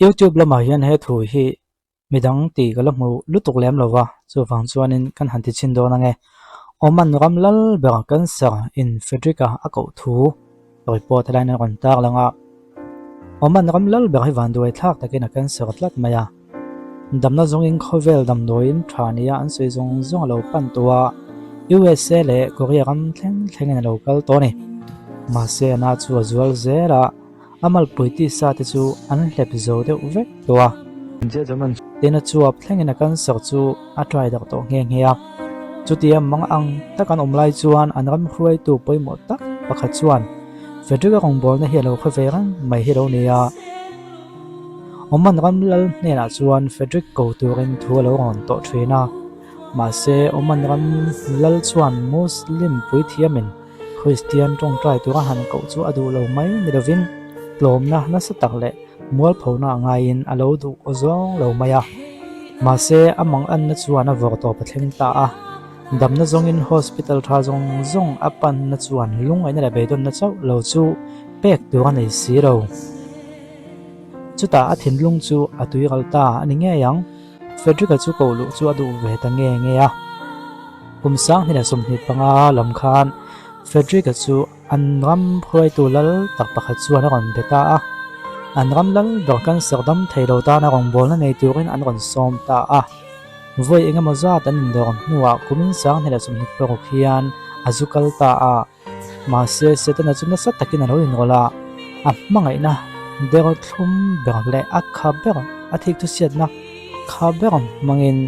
YouTube lamah hian he thu hi midang tih ka la hmu lutuk lem lo va, chuvang chuanin kan han ti chhin dawn ange. Oman ram lal ber cancer in Frederick-a a koh thu report helaiin a rawn tar lang a. Oman ram lal ber hi vanduai thlak takin a cancer tlat mai a. Damna zawngin khawvel damdawiin tha nia an sawi zawng zawng a lo pan tawh a, USA leh Korea ram thleng thlengin a lo kal tawh a ni. Mahse a na chu a zual zel a. A malpui tisa te chu an hlep zo deuh vek tawh a. Tin a chuap thlengin a cancer chu a try darh tawh nghe nghe a. Chutia mang ang tak an awm lai chuan an ram hruaitu pawimawh tak pakhat chuan Frederick-a rawngbawlna hi a lo hre ve reng mai hi lo ni a. Oman ram lal hnenah chuan Frederick ko turin thu a lo rawn tawh thin a. Mahse Oman ram lal chuan Muslim puithiamin Kristian tawngtai tura han koh chu a duh lo mai ni lovin tlawmna nasa tak leh mualphona a ngaiin a lo duh aw zawng lo mai a. Mahse, a manganna chuan a vawr tawp a thleng ta a. Damna zawngin hospital tha zawng zawng a panna chuan lungngaihna leh beidawnna chauh lo chu pek tur a nei si lo. Chutah a thinlung chu a tuiral ta a ni ngei ang. Frederick-a chu koh luh chu a duh ve ta nge nge a. Kum 2025 lam khan Frederick-a chu an ram hruaitu lal tak pakhat chuan a rawn be ta a. An ram lal ber cancer dam thei lo tana rawngbawlna nei turin an rawn sawm ta a. Vawi engemaw zat an indawr hnuah kumin 2026 hian a zu kal ta a. Mahse, Setana chu nasa takin a lo inrawlh a, a hmangaihna der thlum ber leh a kha ber, a thikthusiatna kha ber hmangin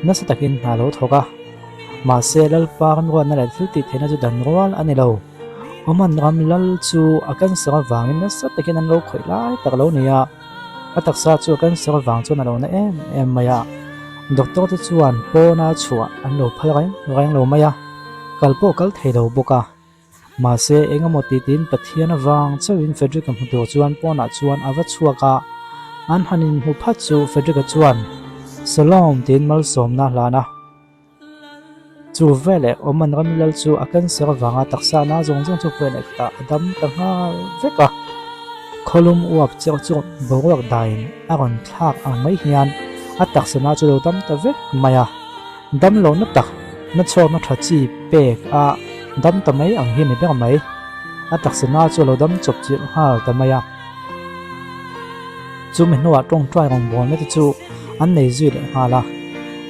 nasa takin hna a lo thawk a. Mahse, Lalpa remruatna leh thil tih theihna chu dan rual a ni lo. Oman ram lal chu a cancer avangin nasa takin an lo khawih lai tak a lo ni a, a taksa chu a cancer avang chuan a lo na em em mai a. Doctor te chuan pawna chhuah an lo phal reng reng lo mai a. Kal pawh kal thei lo bawk a. Mahse, eng emaw ti tiin Pathian avang chauhin Frederick-a hmu tur chuan pawnah chuan a va chhuak a. An han inhmu phat chu Frederick-a chuan, Shalom tiin malsawmna a hlan a. Chu veleh Oman ram lal chu a cancer avanga taksa na zawng zawng chu veleh khatah a dam ta nghal vek a. Khawlum uap cheuh chu boruak daiin a rawn thlak ang mai hian a taksa na chu lo dam ta vek mai a. Dam lohna tak, na chhuakna tha chi pek a dam ta mai ang hi ni ber mai. A taksa na chu a lo dam chawp chilh nghal ta mai a. Chumi hnuah tawngtai rawngbawlna te chu an nei zui leh nghal a.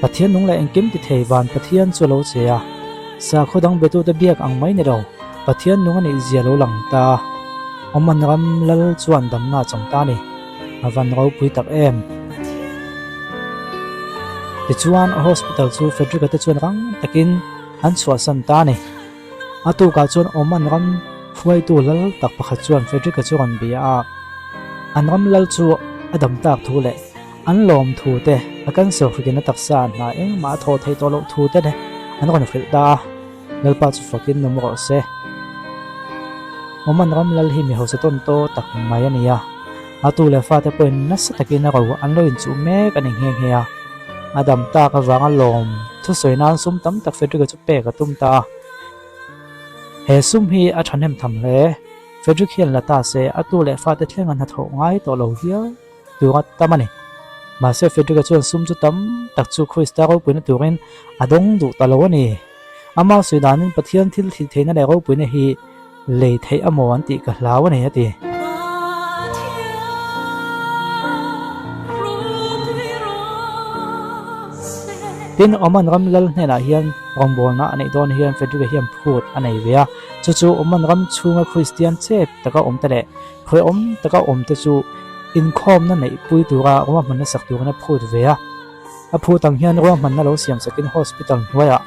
Pathian nung leh engkim ti thei van Pathian chu a lo che a. Sakhaw dang betute biak ang mai ni lo, Pathian nung a nih zia lo lang ta. Oman ram lal chuan damna a chang ta a ni. A van ropui tak em. Tichuan hospital chu Frederick-a te chuan rang takin an chhuahsan ta a ni. A tukah chuan Oman ram hruaitu lal tak pakhat chuan Frederick-a chu rawn bia a. An ram lal chu a dam tak thu leh an lawm thu te, a cancer hrikin a taksa a hna engmah a thawh theih tawh loh thu te an rawn hrilh ta a. Lalpa chu fakin awm rawh se. Oman ram lal hi mi hausa tawn to tak mai a ni a. A tu leh fate pawhin nasa takin a ro an lo inchuh mek a ni nghe nghe a. A dam tak avanga lawm thusawi nan sum tam tak Frederick-a chu pek a tum ta a. He sum hi a thahnem tham hle. Frederick hian la ta se a tu leh fate thleng a hnathawh ngai tawh lo hial. Tur a tam a ni. Mahse Frederick-a chuan sum chu tam tak chu Krista ropuina turin a dawng duh ta lo a ni. Ama sawi danin Pathian thil thih theihna leh ropuina hi lei theih a maw an tih ka hlau a ni a ti. Tin, Oman ram lal hnenah hian rawngbawlna a neih dawn hian Frederick-a hian phut a nei ve a, chu chu Oman ram chhunga Kristian chep taka awmte leh Hrehawm taka awmte chu inkhawmna neihpui tura ruahmanna sak turin a phut ve a. A phut ang hian ruahmanna lo siam sakin hospital hnuaiah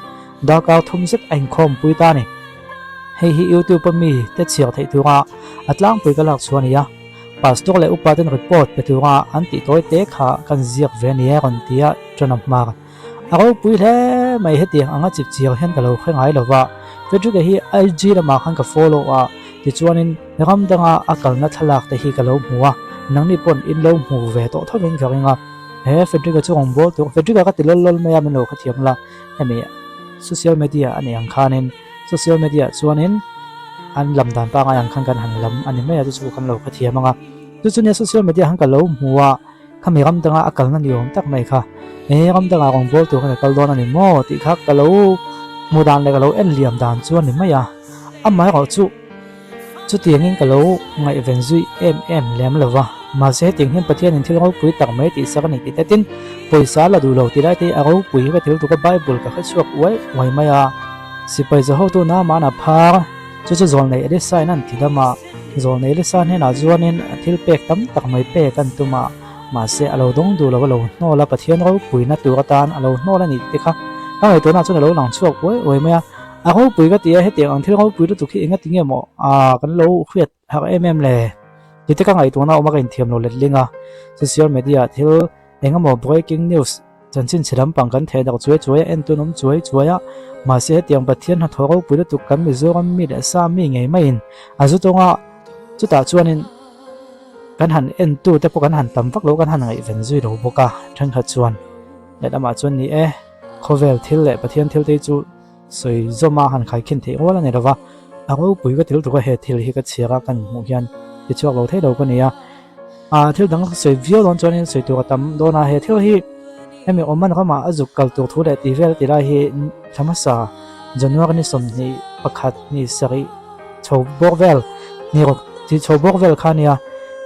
darkar thum zet a inkhawmpui ta a ni. Hei hi YouTube-a mi te chhiar theih tura a tlangpui ka lak chhuah a ni a. Pastor leh upa ten report pe tura an tih tawi te kha kan ziak ve a ni e rawn ti a ṭan a hmar. A ropui hle mai hetiang anga chip chiar hian ka lo hre ngai lo va, Frederick-a hi IG lamah khan ka follow a, tichuanin ram danga a kalna thlalak te hi ka lo hmu a, nangni pawn in lo hmu ve tawh thovin ka ring a, he Frederick-a chu rawn bawl tur, Frederick-a ka ti lawl lawl mai a min lo hrethiam la, hemi social media a nih ang khanin social media ah chuanin an lam dan pangngai ang khan kan han lam a ni mai a, chu chu kan lo hrethiam ang a, chu chu nia social media khan ka lo hmu a. Khami ram danga a kalna ni awm tak mai kha, he ram dangah rawngbâwl tur khan a kal dawn a ni maw tih kha ka lo hmu dan leh ka lo en liam dan chu a ni mai a. Amaherawh chu chutiangin ka lo ngaihven zui em em lem lo va. Mahse hetiang hian Pathianin thil ropui tak mai tih sak a ni tih te tin pawisa a la duh lo tih lai te hi a ropui hi ka ti lutuk a, Bible ka hrechhuak uai uai mai a. Sipai za hotu Naaman a phar. Chu chu zawlnei Elisa in an ti dam a, zawlnei Elisa hnenah chuanin thil pek tam tak mai pek an tum a, mahse a lo dawng duh lo, a lo hnawl a, Pathian ropuina tur atan a lo hnawl a ni tih te kha ka ngaihtuahna chuan a lo lang chhuak uai uai mai a, a ropui ka ti a, hetiang ang thil ropui lutuk hi enga tinge maw aa kan lo hriat harh em em le tih te ka ngaihtuahna a awm a, ka inthiam lo letling a, social media thil engemaw breaking news Chanchin chhe lampang kan theh dak chuai chuai a, en tun awm chuai chuai a, mahse hetiang Pathian hnathawh ropui lutuk kan Mizoram mi leh sa mi ngei maiin a zu tawng a, chutah chuanin kan han entu te pawh kan han tam vak lo, kan han ngaihven zui lo bawk a, thenkhat chuan lehlamah chuan ni e, khawvel thil leh Pathian thil te hi chu sawi zawm a han khaikhin theih rual a ni lo va, a ropui ka ti lutuk a, he thil hi ka chhiar a kan hmuh hian ti chhuak lo thei lo ka ni a. Ah thil dang sawi viau dawn chuanin sawi tur a tam dawn a, he thil hi hemi Oman ramah a zuk kal tur thu leh tih vel ti lai hi thla hmasa January ni 21 ni sarih chho bawk vel ni rawk tih chho bawk vel kha a nia,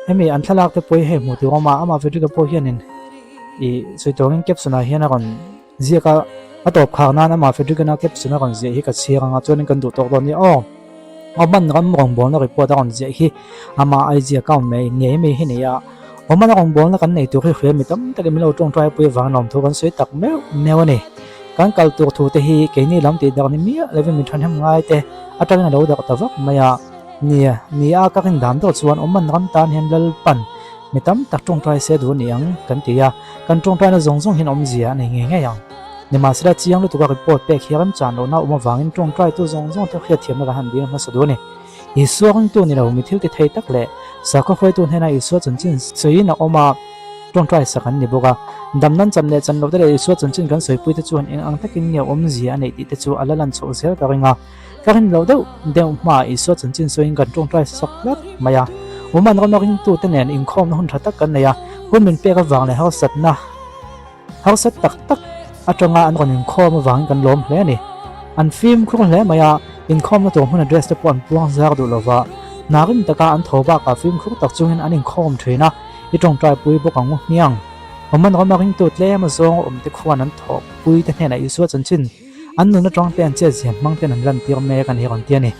hemi an thlalak te pawh hi hei hmuh tur a awm a, amah Frederick-a pawh hianin ih sawi tur angin caption ah hian a rawn ziak a, a tawp khar nan amah Frederick-a caption a rawn ziah hi ka chhiar ang a chuanin kan duh tawk dawn nia aw. Oman ram rawngbawlna report a rawn ziah hi amah IG account mai ngei mai hi nei a, Oman a rawngbawlna kan nei tur hi hria mi tam takin min lo tawngtai pui avangin lawmthu kan sawi tak meuh meuh a ni. Kan kal tur thu te hi keini lam tih dak ni miah lovin min thahnem ngai te atangin a lo dak ta vak mai a. Nia, ni a ka rindan deuh chuan Oman ram tan hian Lalpan mi tam tak tawngtai se duh a ni ang kan ti a, kan tawngtaina zawng zawng hian awmzia a nei ngei ngei ang. Nimahsela chiang lutuka report pek hi remchan lohna a awm avangin tawngtaitu zawng zawng te hriatthiamna kan han dil hmasa duh a ni. Isua ringtu ni lo mi thil ti thei tak leh sakhaw hruaitu hnena Isua chanchin sawiin a awm a, tawngtai sak an ni bawk a. Dam nan chan leh chan loh te leh Isua chanchin kan sawipui te chuan eng ang takin nge awmzia a neih tih te chu a la lan chhoh zel ka ring a. Ka rin loh deuh deuh hmaah Isua chanchin sawiin kan tawngtai sak tlat mai a. Awman rama ringtute nen inkhawmna hun tha tak kan nei a, hun min pek avang leh harsatna, Harsa tak tak atanga an rawn inkhawm avangin kan lawm hle a ni. An fimkhur hle mai a, inkhawmna tur hmun address te pawh an puang zar duh lova, hna rim taka an tho bakah fimkhur tak chungin an inkhawm thin a, i tawngtai pui bawk ang u hmiang. Awman rama ringtu tlem azawng awm te khuan an thawhpui te hnenah Isua chanchin an nun atang te an chetziam hmang ten an lantir mek a ni rawn ti a ni.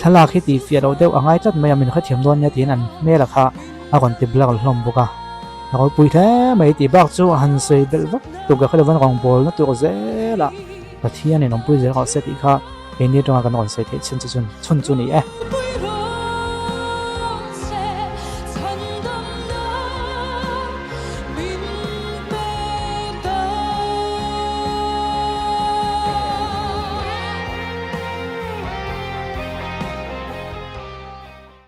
Thlalak hi tih fiah loh deuh a ngai tlat mai a, min hrethiam dawn nia tiin an hmel kha a rawn ti blur hlawm bawk a. A ropui hle mai tih bak chu a han sawi belh vak tuk a khelavan rawngbawlna tur zelah Pathianin awmpui zel rawh se tih kha keini atanga kan rawn sawi theih chhun chu chhun chu ni e.